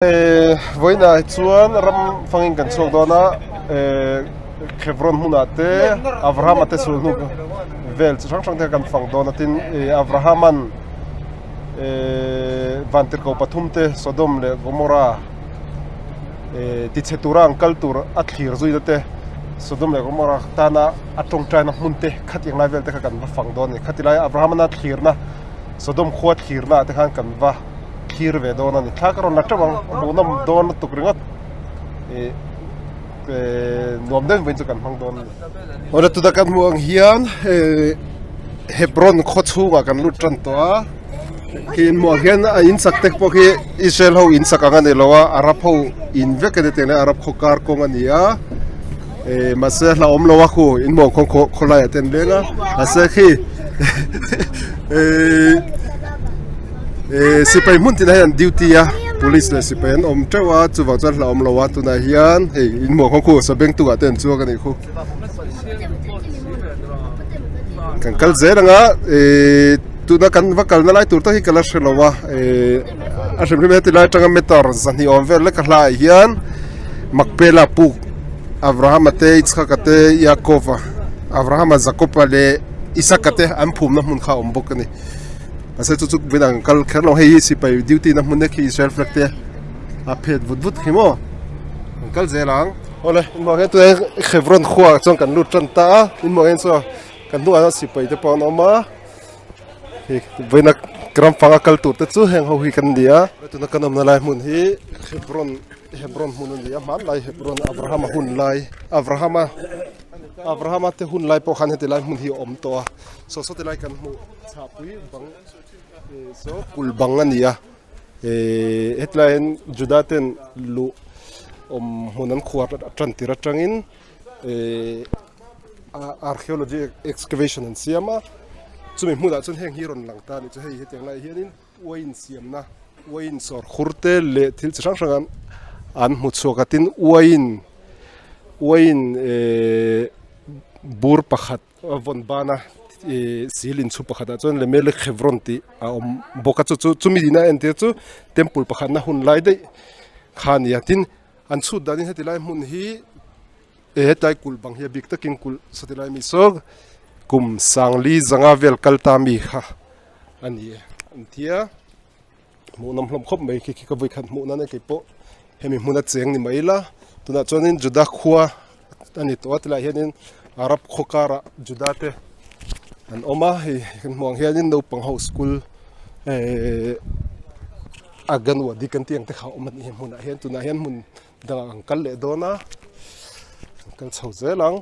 Vawiinah chuan ram fangin kan chhuak dawn a, Hebron hmunah te Abrahama te sul hnu vel chi hrang hrang te kan fang dawn a tin Abrahaman vantirhkoh pathum te Sodom leh Gomorrah tichhe tura an kal tur a thlir zuina te Sodom leh Gomorrah tana a tawngtaina hmun te khatiang lai vel te kha kan va fang dawn a ni. Khati laia Abrahamana thlirna Sodom khua thlirna ah te khan kan va. thlir ve dawn a ni thla ka rawn la teuh ang a hmuhnawm dawn lutuk ringawt ih nuam deuh vawiin chu kan hmang dawn a ni. Awle tuna kan hmuh ang hian eh Hebron khaw chhungah kan lut tan tawh a khi in hmuh ang hian a in sak te pawh khi Israel ho in sak ang a ni lo a Arab ho in vek a ni tih ang Arab khaw kar kawng a ni a eh mahse hlauhawm lo a khu in hmuh ang khaw khawlaiah te an leng a mahse khi eh. Eh sipai hmun tinah hian an duty a police leh sipai an awm teuh a chuvang chuan hlauhawm lo a tunah hian hei in hmuh ang khu sabeng tungah te an chuang a nih khu kan kal zel ang a eh tuna kan va kalna lai tur tak hi ka la hre lo a eh a hrim hrim heti lai atanga meter zahnih awm vel lek a hlaiah hian Makpela puk Abrahama te Yitzhaka te Yaakova Abrahama Jakoba leh Isaka te an phumna hmun kha a awm bawk a ni. Mahse chu chu vawiin ang kal kher lo hei hi sipai duty na hmun nek hi Israel flag te a phet vut vut khi maw an kal zel ang awle inmawh hian tunah hian Hebron khua ah chuan kan lut tan ta a inmawh hian chuan kan hnungah hian sipai te pawh an awm a hei vawiin a ram fang a kal tur te chu heng ho hi kan ni a tuna kan awmna lai hmun hi Hebron Hebron hmun a ni a hmanlai Hebron Abrahama hun lai Abrahama Abrahama te hun lai pawh khan heti lai hmun hi a awm tawh a saw saw ti lai kan hmuh chhahpui bang eh saw kulh bang a ni a eh hetlai ah hian Juda ten luh awm hmun an khuar tan tir atangin eh archaeology excavation an siam a chumi hmunah chuan heng hi a rawn lang ta a ni chu hei hetiang laiah hianin uain siamna uain sawr khur te leh thil chi hrang hrang an an hmu chhuak a tin uain uain eh bur pakhat a vawn ban a ih sil inchhu pakhatah chuan Lemelek Hebron tih a awm bawk a chu chu chumi ina entir chu temple pakhatna hun lai daih kha a ni a tin an chhut danin heti lai hmun hi eh hetlai kulh bang hi a bik takin kulh sawti lai mi saw kum sangli zanga vel kal ta mi kha a ni e an tia hmuhnawm hlawm khawp mai khi khi ka vawikhat hmuh nan a keipawh hemi hmuna cheng ni mai ila tunah chuanin Juda khua a ni tawh a tilaiah hianin Arab khaw karah Juda te an awm a hei kan hmuh ang hianin naupang ho school ehh Aganwadi kan tih ang te kha a awm a ni he hmunah hian tunah hian hmun dangah an kal leh dawn a an kal chho zel ang.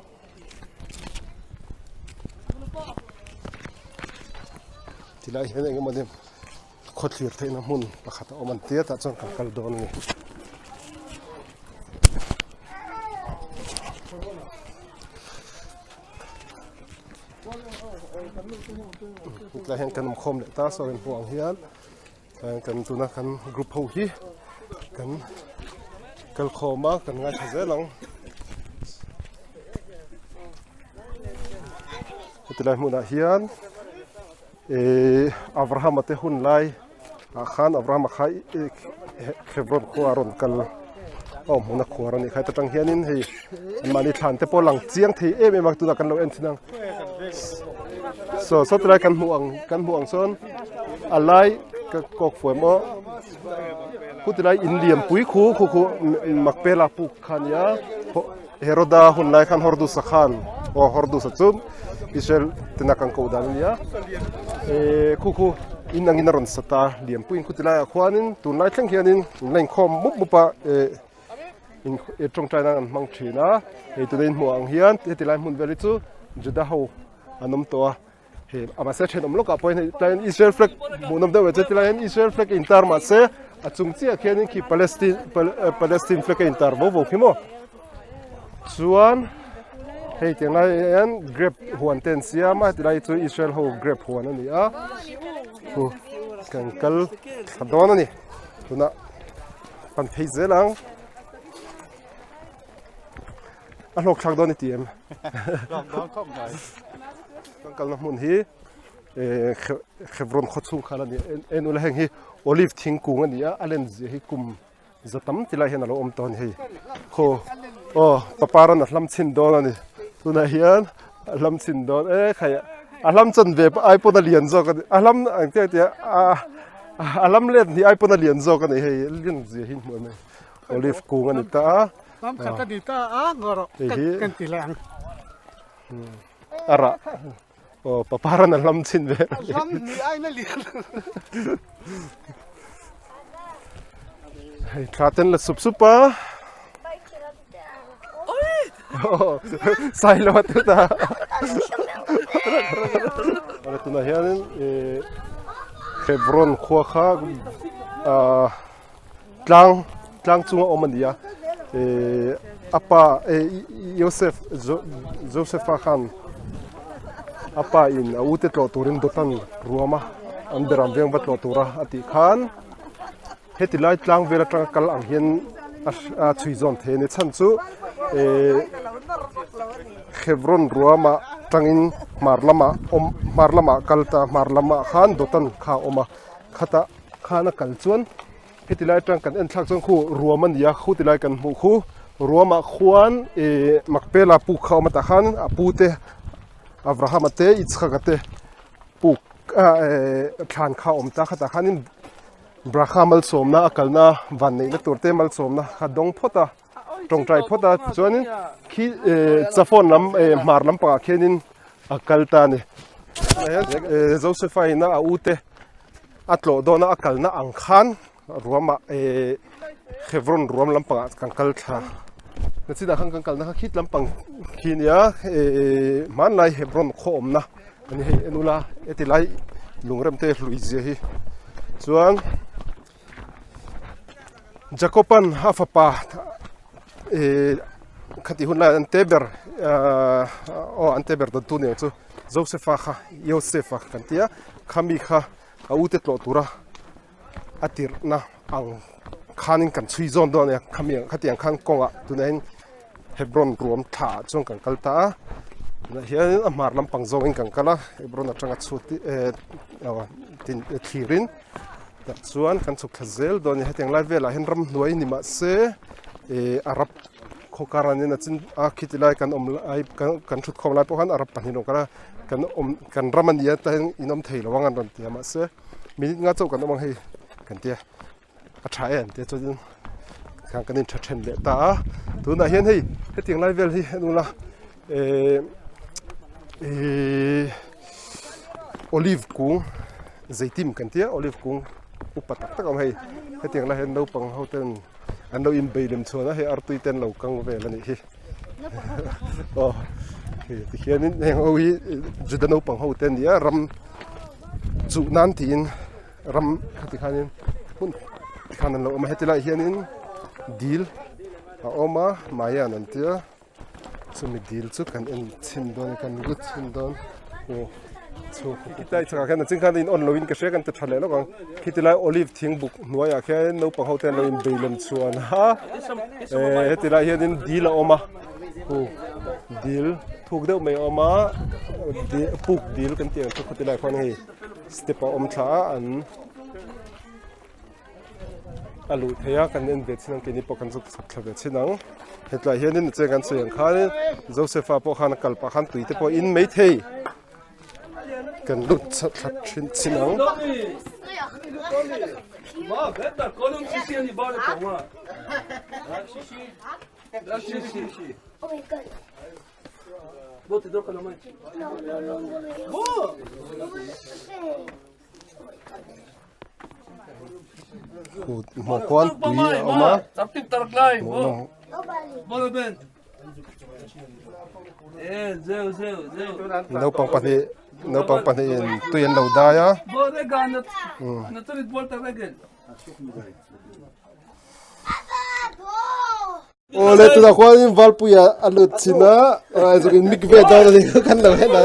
Tilai hian eng emawni khaw thlir theihna hmun pakhat a awm an tia tah chuan kan kal dawn a ni. Hetlai hian kan awm khawm leh ta saw in hmuh ang hian kan tuna kan group ho hi kan kal khawm a kan ngaithla zel ang. Heti lai hmunah hian eh Abrahama te hun lai ah khan Abrahama kha Hebron khua a rawn kal a awm hmun a khuar a nih kha heta tang hianin hei anmahni thlan te pawh lang chiang thei em em a tunah kan lo en thin ang saw saw tilai kan hmuh ang kan hmuh ang sawn a lai ka kawk fuai maw khu tilai in lian pui khu khu khu Makpela puk kha a nia. Heroda hun lai khan Hordusa khan aw Hordusa chu Israel tena kan koh dan a nia eh khu khu in angin a rawn sa ta lianpuiin khuti laiah khuanin tunlai thleng hianin in la inkhawm mup mup a eh in tawngtai nan an hmang thin a hei tuna in hmuh ang hian heti lai hmun vel hi chu Juda ho an awm tawh a hei a mahse thenawm lawkah pawh hian hei tlaiin Israel flag hmuhnawm deuh ve chu tilai hian Israel flag a intar mahse a chung chiah khianin khi Palestine Palestine flag a intar vo vo khi maw chuan hei tiang lai hian grape huan te an siam a tilai chu Israel ho grape huan a ni a khu kan kal thla dawn a ni tunah pan phei zel ang. A hlawk thlak dawn i ti em? Hlawk dawn khawp mai. Kan kalna hmun hi eh Hebron khaw chhung khan a ni. En ula heng hi olive thingkung a ni a, a len zia hi kum Za tam ti lai hian a lo awm tawh a ni hei. Khaw aw papar an a hlam chhin dawn a ni. Tunah hian a hlam chhin dawn e khai a hlam chan ve ai pawn a lian zawk a ni. A hlam ang chiah tia a a hlam let hnih ai pawn a lian zawk a ni hei lian zia hi hmuh a ni. Olive kung a ni ta a. Hlam khat a ni ta a ngaw rawh kan ti leh ang. A rah Aw papar an a hlam chhin ve. A hlam ni ai na lian. Hei thla ten la sup sup a. Sai lo tu ta. Ala tuna hianin Hebron khua kha tlang tlang chunga awm a ni a a pa Joseph Joseph-a khan a pa in a ute tlawh turin dawt an ruam a an beram veng va tlawh tura a tih khan heti lai tlang vel atanga kal ang hian a chhui zawn thei a ni chhan chu Hebron ruamah tangin hmar lamah awm hmar lamah kal ta hmar lamah khan dawt an kha a awm a khatah khan a kal chuan heti lai atang kan en thlak chuan khu ruam a ni a khu ti lai kan hmuh khu ruamah khuan ihh Makpela puk kha a awm a tah khan a pu te Abraham-a te Yitzhak-a te puk ah ehh thlan kha a awm ta khatah khanin Brakha malsawmna a kalna van neihna tur te malsawmna kha dawng phawt a tawngtai phawt a tichuanin khi ehh chaphone lam ehh hmar lampangah khianin a kal ta a ni Joseph-a ina a u te a tlawh dawn a a kalna ang khan ruamah ehh Hebron ruam lampangah kan kal thla na chinah khan kan kalna kha khit lampang khi a nia ehh hmanlai Hebron khaw awmna a ni hei en ula heti lai lungrem te hlui zia hi chuan Jacob-an a fapa ehh khati hun laiah an te ber ahh aw an te ber dawn tu ni ang chu Joseph-a kha Joseph-a kan tia khami kha a ute tlawh tura a tirhna ang khanin kan chhui zawn dawn a nia khami ang khatiang khan kawngah tunah hian Hebron ruam thla ah chuan kan kal ta a tunah hian a hmar lampang zawngin kan kal a Hebron atanga chhut eh tin thlirin tah chuan kan chhuk thla zel dawn a ni hetiang lai velah hian ramhnuai ni mahse eh Arab khaw karanin a chin a khiti lai kan awm lai kan thut khawm lai pawh khan Arab pahnih an awm kal a kan awm kan ram a ni a tah hian in awm thei lo ang an rawn ti a mahse minute nga chauh kan awm ang hei kan tia a tha em tia chuanin khan kan intha then leh ta a tunah hian hei hetiang lai vel hi a nula eh eh olive kung zeitim kan tia olive kung upa tak tak a awm hei hetiang lai hian naupang ho ten an lo inbei lem chhuan a hei artui te an lo kang vel a nih hi aw hei tikhianin heng ho hi juda naupang ho te an ni a ram chuh nan tiin ram khati khanin hmun tikhan an lo awm a heti laiah hianin dil a awm a maian an tia chumi dil chu kan en chhin dawn a kan lut chhin dawn aw chhung khilai chhakah khian a ching khan in on loin ka hria kan ti tha leh lawk ang khiti lai olive thing buk hnuaiah khian naupang ho te an lo inbei lem chhuan a eh heti lai hianin dil a awm a hu dil thuk deuh mai a awm a puk dil kan tih ang chu khawti lai khuan hei step a awm thla a an a luh theih a kan en ve chin ang keini pawh kan zuk chhuk thla ve chin ang hetlai hianin a cheng kan sawi ang khanin Joseph-a pawh khan a kal pah khan tui te pawh a in maithei kan lut thla thin chin ang. Hmuh kual tui a awm a naupang pahnih naupang pahnihin tui an lo dai a. Awle tunah khuanin Valpuia a lut chin a zuk in mik ve dawn a ni kan lo hen a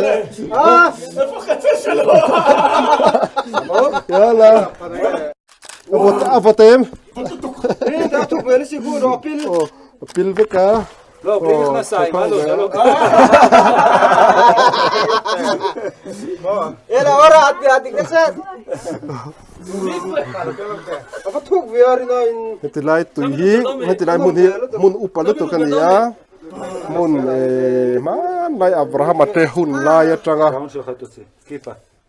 yala a vawt em a pil vek a Heti lai tui hi heti lai hmun hi hmun upa lutuk a ni a hmun eh hmanlai Abrahama te hun lai atanga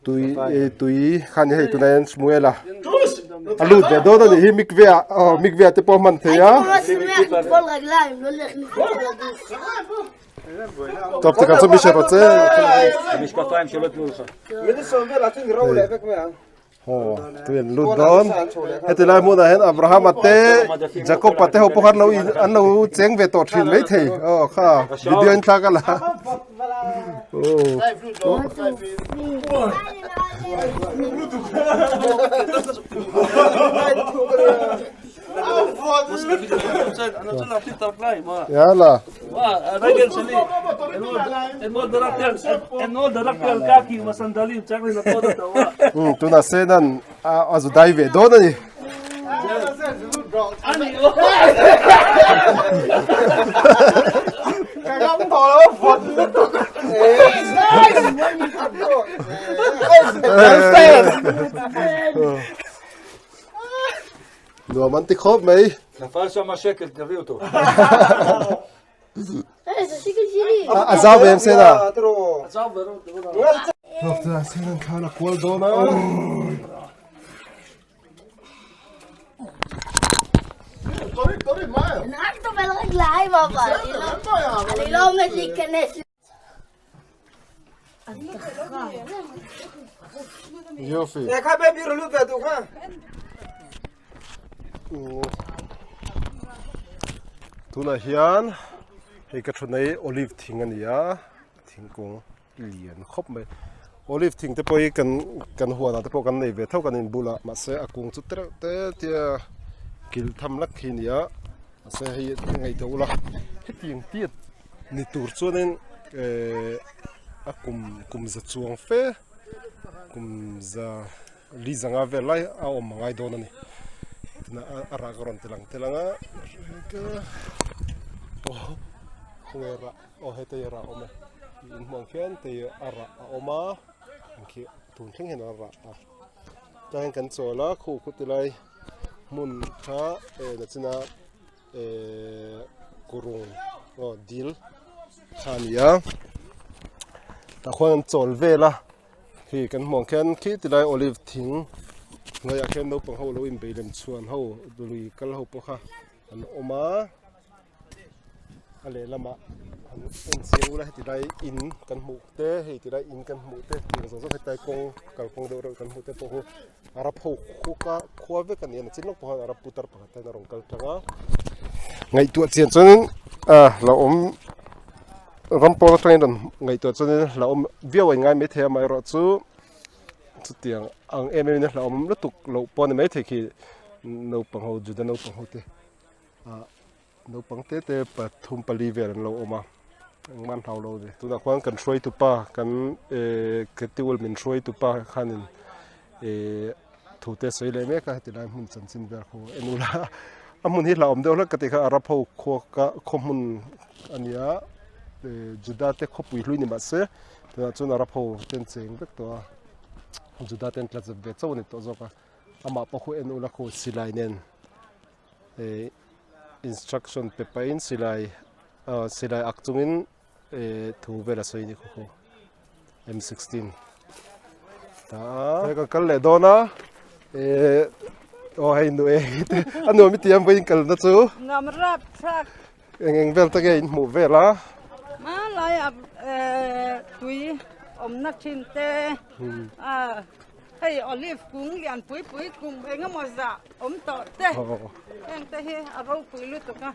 tui eh tui kha ni hei tunah hian Shmuela a lut ve dawn a nih hi mikve ah aw mikve ah te pawh a hman thei a. Top te kan chu mi hre rawh che. Aw tui an lut dawn heti lai hmunah hian Abrahama te Jacob-a te ho pawh khan lo in an lo cheng ve tawh thin maithei aw kha video in thlak a la aw Yala. Tuna senan a zu dai ve dawn a ni. Nuam an ti khawp mai. A zau ve em Sena? Sena thlan a kual dawn a. Yofi. Tunah hian hei ka thutna hi olive thing a ni a thingkung lian khawp mai olive thing te pawh hi kan kan huanah te pawh kan nei ve tho kan inbulah mahse a kung chu tereuh te tia kil tham lak hi a ni a mahse hei ngaihtuah ula hetiang tiat ni tur chuanin ehh a kum kum za chuang fe kum za li zanga vel lai a awm a ngai dawn a ni tunah a rah ka rawn ti lang tel ang a aw khawnge rah aw heta hi rah a awm e tih in hmuh ang khian hei a rah a awm a ang khi tun thleng hian a rah a tah hian kan chawl a khu khu ti lai hmun kha eh nachina ehh kurung aw dil kha a ni a tah khuan an chawl vel a hei kan hmuh ang khian khi ti lai olive thing hnuaiah khian naupang ho lo inbei lem chhuan ho lui kal ho pawh kha an awm a a lehlamah an en chiang ula heti lai in kan hmuh te hei ti lai in kan hmuh te tih zawng zawng hetlai kawng kalkawng deuh reuh kan hmuh te pawh hi Arab ho khuka khua vek a ni a nachin lawk pawh khan Arab putar pakhat hian a rawn kal tlang a ngaihtuah chian chuanin ah la awm ram pawn atangin rawn ngaihtuah chuanin la awm viau a inngai maithei a amaherawhchu chutiang ang em em in a hlauhawm lutuk loh pawh a ni maithei khi naupang ho Juda naupang ho te ah Naupang te te pathum pali vel an lo awm a engmah an hlau lo a ni tunah khuan kan hruaitu pa kan ehh ketiul min hruaitu pa khanin ehh thu te a sawi leh mek a heti lai hmun chanchin vel khaw en ula a hmun hi hlauhawm deuh hlek ka tih kha Arab ho khua ka khaw hmun a ni a ehh Juda te khawpui hlui ni mahse tunah chuan Arab ho te an cheng vek tawh a Juda te an tla zep ve chauh a ni tawh zawk a amah pawh khu en ula khu silai nen. eh instruction pe pahin silai ah silai ak chungin eh thu vel a sawi a ni khaw khaw m 16 ta kan kal leh dawn a eh aw hei nu e a nuam i ti ang vawiin kalna chu Nuam rap thlak. Eng eng vel te nge in hmuh vel a? Hmanlai ah eh tui awmna thin te ah hei olive kung lian pui pui kum eng emaw zah awm tawh te heng te hi a ropui lutuk a.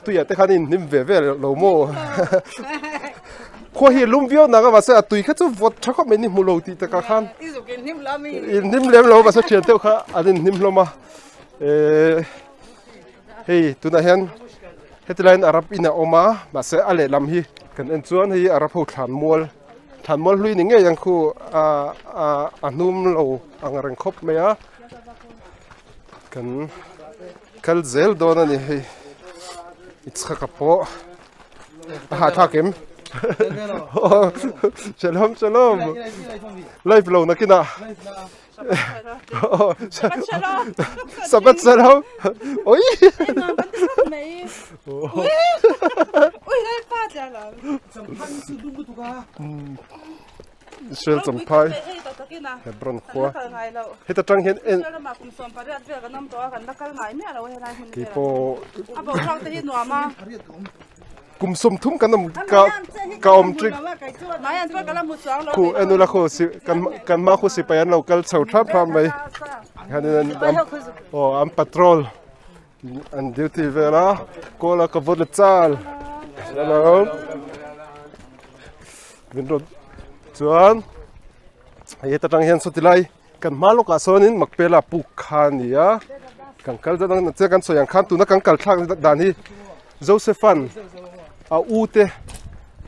Tuiah te khan in hnim ve ve lo maw? Khua hi a lum viau nang a mahse a tui kha chu vawt tha khawp mai ni hmu lo tih takah khan. I zuk in hnim lo mi? In hnim lem lo mahse thian deuh kha an in hnim hlawm a. Eh Hei tunah hian heti laiin Arab in a awm a mahse a lehlam hi kan en chuan hei Arab ho thlan mual thlan mual hlui ni ngei ang khu a a a hnum lo ang reng khawp mai a kan kal zel dawn a ni hei i chhak a pawh a hahthlak em shalom shalom live lo nakinah. Sabat shalom. Oi. Israel champhai Hebron khua heta tang hian en keipawh kum 30 kan awm ka ka awm ṭik khu en ula khu si kan kan hma khu sipai an lo kal chho thap thap mai hianin an an aw an patrol an duty vel a kawl a ka vawt la chal hello min rawn chuan hei heta tang hian sawti lai kan hma lawkah sawnin Makpela puk kha a ni a kan kal zat ang chian kan sawi ang khan tuna kan kal thlak dan hi Joseph-a'n a u te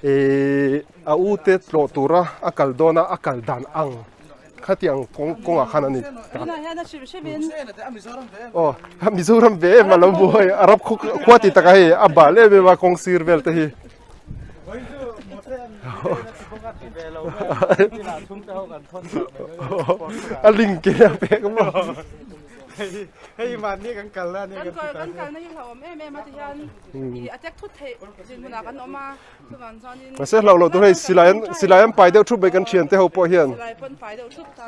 ihh a u te tlawh tura a kal dawn a a kal dan ang khatiang kawng kawngah khan a ni aw Mizoram ve em a lo buai Arab khua tih takah hei a bal em em a kawng sir vel te hi. A link ke a pek maw. Hei man ni kan kal na ni kan kal kan kal na hi hlauhawm em em a ti hian i attack thut theih dinhmunah kan awm a chuvang chuanin Mahse hlauh loh tur hei silai an silai an pai deuh thup mai kan thian te ho pawh hian. Silai pawn pai deuh thup ta.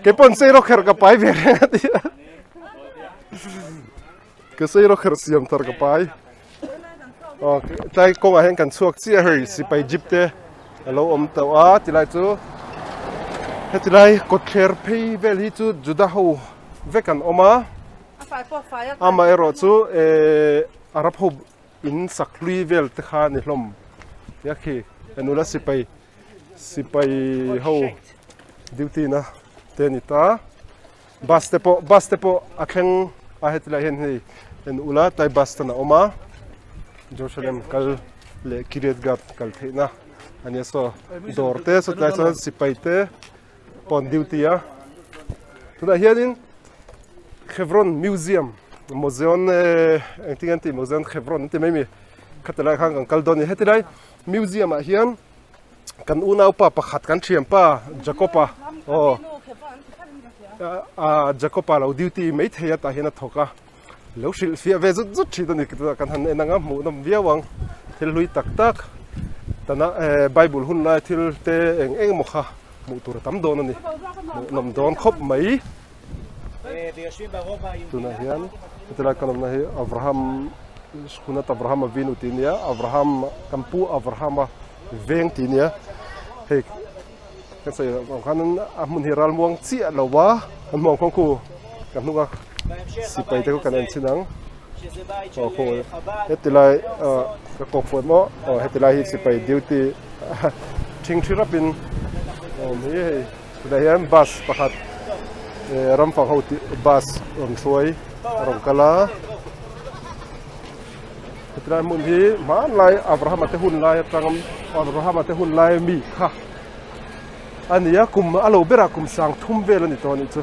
Kei pawn sei rawk kher ka pai ve reng a ti a. Ka sei rawk kher siam thar ka pai. Aw tlai kawngah hian kan chhuak chiah hei sipai jeep te a lo awm tawh a tilai chu hetilai kawtthler phei vel hi chu Juda ho vek an awm a. Amaherawh chu eh Arab ho in sak hlui vel te kha a ni hlawm nia khi nula sipai Sipai ho duty na te a ni ta bus te pawh bus te pawh a thleng a heti lai hian hei en ula tlai bus ten a awm a Jerusalem kal leh Kiryat Gat kal theih na a nia saw dawr te saw tlai chuan sipai te pawh an duty a tunah hianin Hebron museum museum engtin nge an tih museum Hebron an ti mai a mi khati lai khan kan kal dawn a ni heti lai museum ah hian. kan unaupa pakhat kan thianpa Jacob-a aw ah Jacob-a lo duty mai thei a tah hian a thawk a lo hrilh fiah ve zut zut thin a ni kan han en anga hmuh nawm viau ang thil hlui tak tak tana eh bible hun lai thil te eng eng emaw kha hmuh tur a tam dawn a ni hmuh nawm dawn khawp mai tunah hian hetilai kan awmna hi Abraham Shkunat Abraham Avinu tih ania Abraham kan pu Abraham a veng tih ania hei kan sawi ang khan a hmun hi ralmuang chiah lo a kan hmuh ang kawng khu kan hnung a sipai te kha kan en chhin ang aw khu heti lai ah ka kawk fuat maw aw heti lai hi sipai duty thingthi rapin a awm hi hei. Tunah hian bus pakhat eh ramfang ho tih bus rawn hruai a rawn kal a hetilai hmun hi hmanlai Abrahama te hun lai atang Abrahama te hun lai mi kha a ni a kum a lo berah kum sang thum vel a ni tawh a nih chu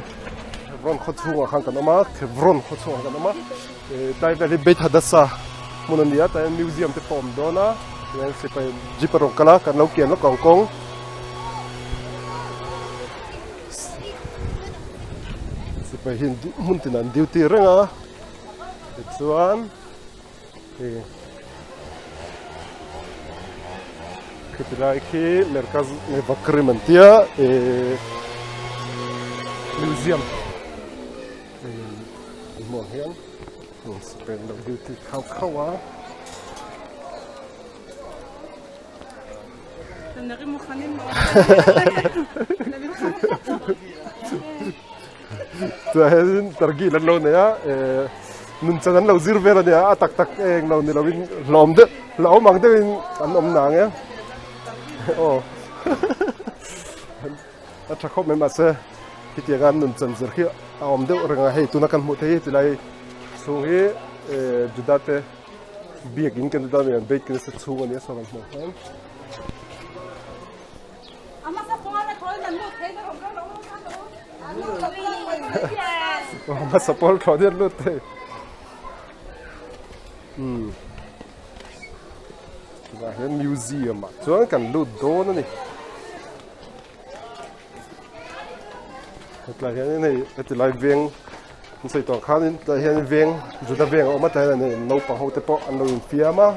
Hebron khaw chhungah khan kan awm a Hebron khaw chhungah kan awm a eh tlai vel hi Beit Hadassah hmun a ni a tah hian museum te pawh a awm dawn a tihian sipai jeep a rawn kal a kan lo kian lawk ang kawng. Sipai hi hmun tin an duty reng a tichuan hei khiti lai khi Merkaz Mevakrim an tia eh museum hei an hmuh ang hian sipai an lo duty khauh khauh a. Chuan hianin targil an lo nei a eh nunchang an lo zir vel a nia a tak tak eng lo ni lovin hlawm deuh hlauhawm ang deuhin an awm nang e aw a tha khawp mai mahse hetianga an nunchan zir khi a awm deuh reng a hei tuna kan hmuh theih hi tilai chhung hi eh Juda te Biakin kan ti ta mai an bake nasa chhung a nia saw kan hmuh hian. Hmasa pawl thlawh hian lut thei. Hmm. Tunah hian museum ah chuan kan lut dawn a ni. Hetlai hianin hei heti lai veng an sawi tawh ang khanin tlai hian veng Juda veng a awm a tlai hian hei naupang ho te pawh an lo infiam a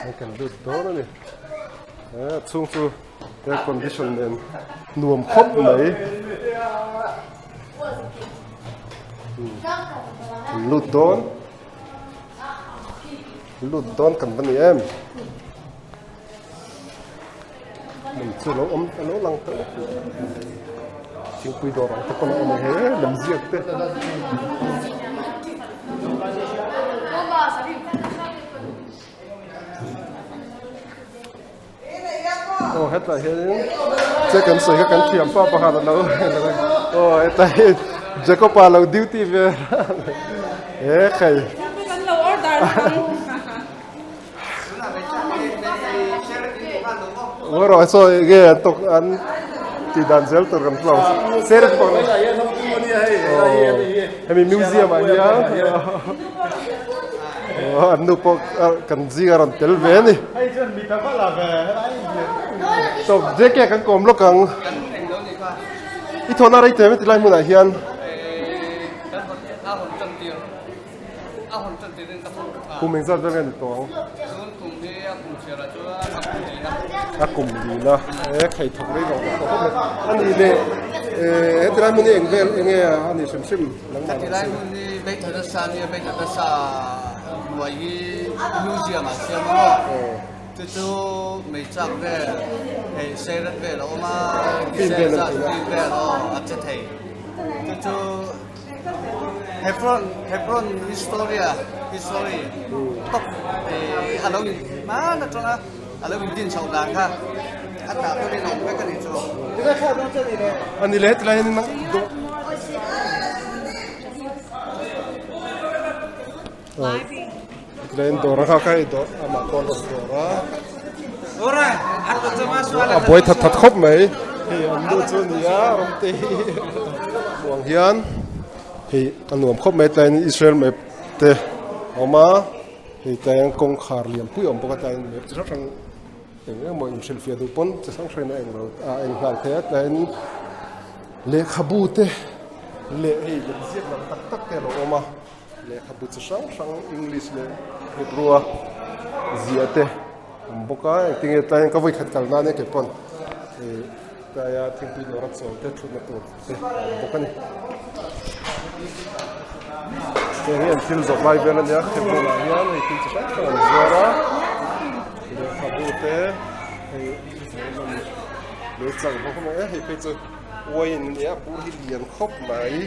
hei kan lut dawn a ni he a chhung chu air condition nen nuam khawp mai kan lut dawn lut dawn kan va ni em. Hmun chu lo awm a lo lang ta lek lek thingpui dawr ang te pawh a awm a he lem ziak te. Aw hetlai hianin che kan sawi kha kan thiam pa pakhat a lo aw hetlai hi Jacob-a lo duty ve he khai. Rawh saw enge an tok an tih dan zel tur kan hlau ser pawh hemi museum ah hian an nu pawh kan zing a rawn tel ve a ni tawp JK kan kawm lawk ang i thawhna rei teh heti lai hmunah hian. Kum engzat vel nge ni tawh ang? A kum lina e thei thawk rei lo tak khawp mai. A nih leh heti lai hmun hi eng vel enge a nih hrim hrim nangmah Heti lai hmun hi Beit Hadassah nia Beit Hadassah hnuai hi museum ah siam a maw? Chu chu meichak vel hei seirat vel a awm a, film vel aw a che thei. Chu chu Hebron Hebron historia history top eh a lo in hman atanga a lo in din chhoh dan kha a tah turin a awm vek a nih chu. Ani leh hetilai hian in hetilai hian dawr a nghak a hei dawr amah pawh a rawn dawr a a buai that that khawp mai hei an nu chu a ni a rawngte hi hmuh ang hian hei a nuam khawp mai tlaiin Israel map te a awm a hei tlaiin kawngkhar lian pui a awm bawk a tlaiin map chi hrang hrang eng eng emaw inhrilhfiah duh pawn chi hrang hrangin a eng lo a eng nghal thei a tlaiin lehkhabu te leh hei lemziak lam tak tak te a lo awm a. Lehkhabu chi hrang hrang English leh Hebrew a ziah te awm bawk a engtin nge tlaiin ka vawikhat kal nan e kei pawn ih tlaia thingpui dawr a chawl te thutna tur te a awm bawk a ni. Heng hi an thil zawrh lai vel a nia Hebron ah hian hei thil chi hrang hrang an zuar a lehkhabu te hei lei chang bawk a e hei phei chu wine a nia bur hi lian khawp mai.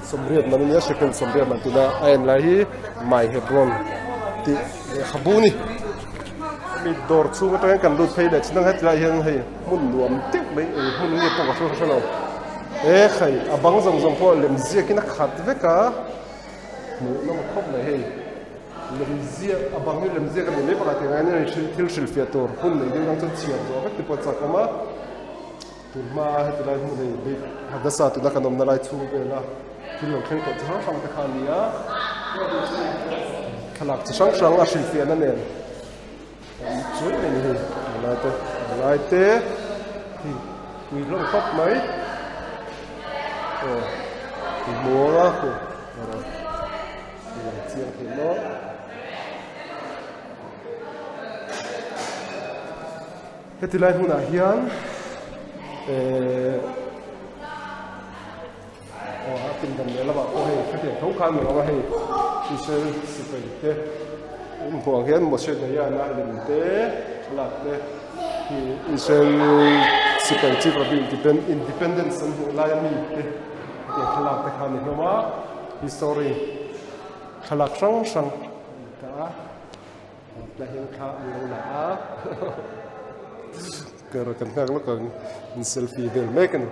Sawmriat man ania shekel sawmriat man tuna a en lai hi mai hebron tih lehkhabu a ni hemi dawr chhung atangin kan lut phei leh chin ang hetilai hian hei hmun nuam deuh mai eng hmun nge pawh ka hre hrelo e khai a bang zawng zawng pawh lem ziakin a khat vek a hmuh nawm khawp mai hei. Lemziak a bang hi lemziak a ni mai pakhat ang hian thil hrilhfiah tur hun nei deuh dang chuan chhiar zawh vek te pawh a chak awm a tun hma heti lai hmun hei beit Hadassah tuna kan awmna lai chhung vela thil lo thleng tawh chi hrang hrang te kha a ni a thlalak chi hrang hrang a hrilhfiahna nen a awm chuai mai a ni hei a lai te a lai te hei pui hlawm khawp mai aw hmuang a khu. Lang chiang thei maw? Heti lai hmunah hian eh aw a pindan leh lamah pawh hei khatiang tho khan a awm a hei Israel sipai te in hmuh ang hian Moshe Dayana lem te thlalak te hi Israel sipai chief rabbi independence an hmuh laia mi te hetiang thlalak te kha a ni hlawm a. History thlalak hrang hrang a ni ta a tlai hian thla an lo la a kar kan nghak lawk ang in selfie vel mek a ni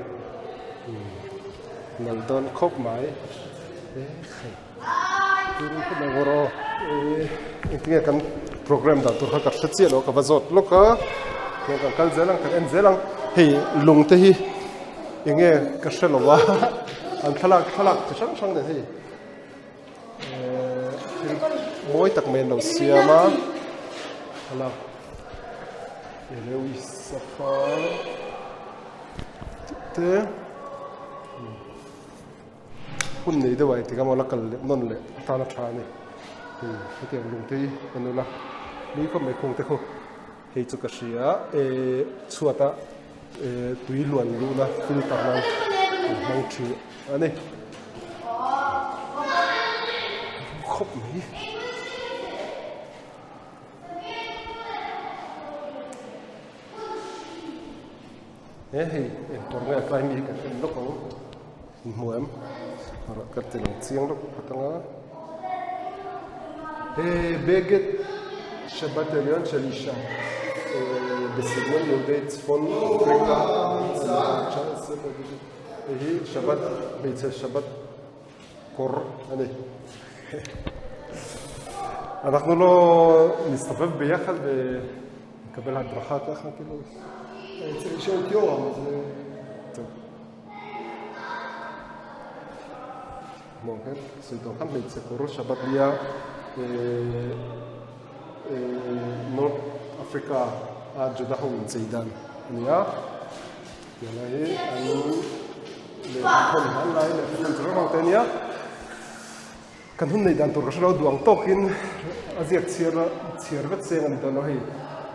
nalh dawn khawp mai engtinge kan program dan tur kha ka hre chiah lo ka va zawt lawk a tiang kan kal zel ang kan en zel ang hei lung te hi Enge ka hre lo a, an thlalak thlalak chi hrang hrang nen hei. mawi tak mai an lo siam a thlalak Lewis-a kha tih te hun nei deuh ah engtik emaw la kal leh nawn leh atana tha a ni hetiang lung te hi kan ula nui khawp mai khung te khu. Hei chu ka hria eh chhuata eh tui luan luhna filter nan an hmang thin a ni. Khawp mai. He hei engkawr nge a tlai mi hi kan en lawk ang. Inhmu em? Ka ti lang chiang lawk phawt ang a. He Beged Shabbat Elyon Shalisha Besegnon Yehudei Tzfon Africa Hei hi Shabbat hmeichhe Shabbat kawr a ni. אנחנו לא נסתובב ביחד ונקבל הדרכה ככה כאילו? צריך לשאול את יורם, אז... טוב. Hmuh ang hian sawi tawh khan hmeichhe kawr Shabbat nia ehh North Africa a Juda ho inchei dan a ni a tiang lai hi an lehkha thawn hman lai lehkha thawn chi hrang hrang te a nia kan hun neih dan tur ka hrelo duang tawkin a ziak chhiar a chhiar vek cheng a ni dawn lo hei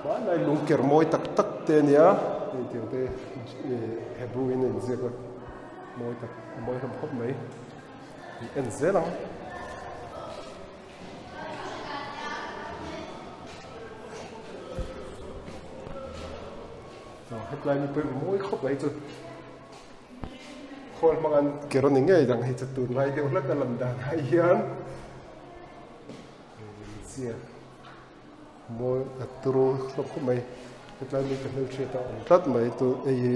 hmanlai lungker mawi tak tak te a nia hei tiang te Hebrew in a inziak a. Mawi tak a mawi hlawm khawp mai i en zel ang. Hetlai mi pawh mawi khawp mai chu khawl hmang an ker a ni ngei dang hei chu tunlai deuh hlek a lan dan ah hian ziak. Mawi a turu hlawk khawp mai hetlai mi ka hmelhriat a awm tlat mai chu hei hi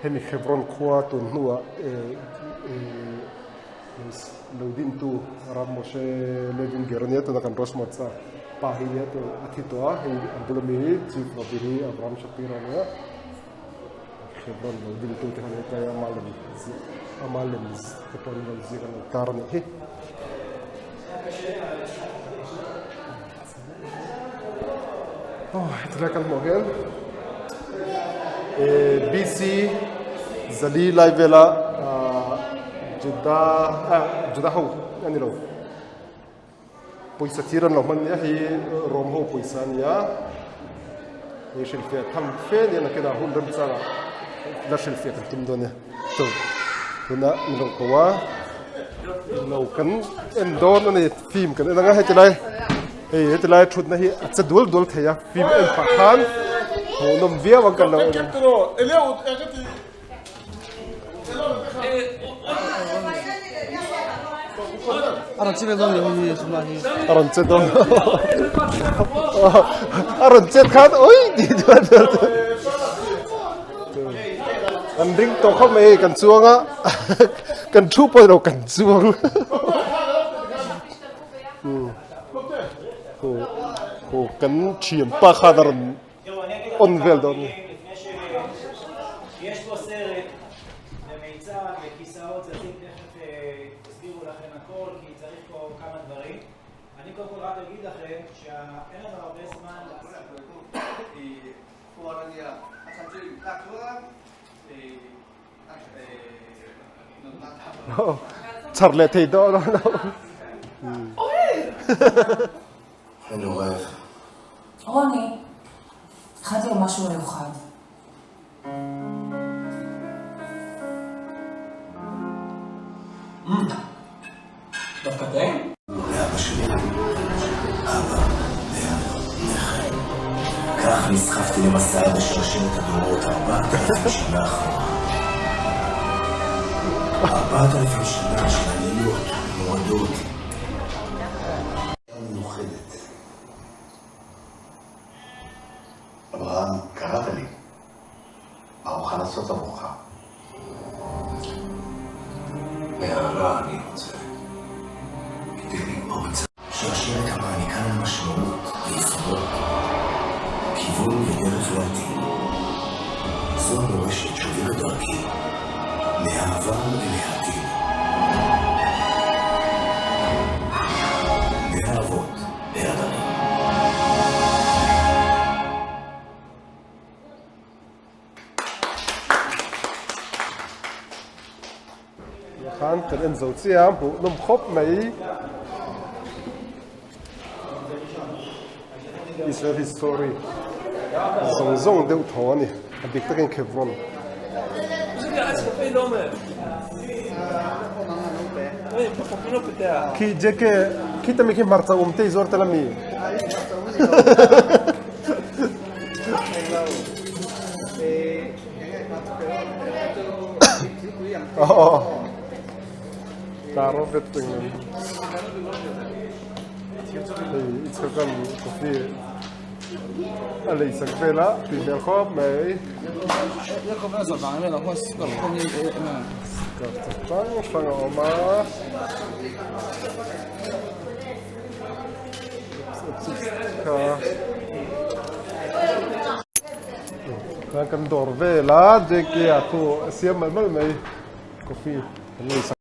hemi Hebron khua tun hnuah eh eh lo dintu Rav Moshe Levin ger ania tuna kan Rosh Moatza pa hi ania tun a thi tawh a hei a bula mi hi Chief Rabbi hi Abraham Shapiro ania Hebron lo dintu te khan hetlai ama lem ama lem te pawh an rawn ziak an lo tar a nih hi. Hetilai kan hmuh hian BC zali lai vela Juda Juda ho a ni lo pawisa thir an lo hman nia hei Rom ho pawisa a ni a hei hrilhfiah tham fe a ni a nakinah hun remchangah la hrilhfiah kan tum dawn a ni chu tunah min rawn ko a lo kan en dawn a ni film kan en anga heti lai hei heti lai thutna hi a che dual dual thei a film en pah khan hmuhnawm viau ang kan lo en ang. A rawn che vel dawn ni suma hi. A rawn che dawn. A rawn chet khan oi ti chuan Kan ring tawh khawp mai hei kan chuang a kan thu pawh lo kan chuang. Kan thianpa khan a rawn on vel dawn ni. Char leh thei dawn lo. רוני, הכנתי לו משהו מיוחד. דווקא טעים? לאבא שלי, אבא היה נכה. כך נסחפתי למסע בשרשרת הדורות 4,000 שנה אחורה. 4,000 שנה של עליות, מורדות. מיוחדת. אברהם, קראת לי. מה אוכל לעשות עבורך? מערה אני רוצה. כדי לגמור את זה. שרשרת המעניקה לנו משמעות ויסודות, כיוון ודרך לעתיד. זו המורשת שעוברת דרכי, מהעבר אל העתיד. kan en zo chiah a hmuh nawm khawp mai. Israel history zawng zawng deuh thaw a ni a bik takin Hebron. Khi JK khi tami khi hmarcha um te i zuar tel ami. Taro vet ting hei i chhak an coffee a lei sak vel a tui hmel khawp mai skirt chi hrang hrang a awm a kha kan dawr vel a J K ah khu a siam malh malh mai coffee kan lei sak.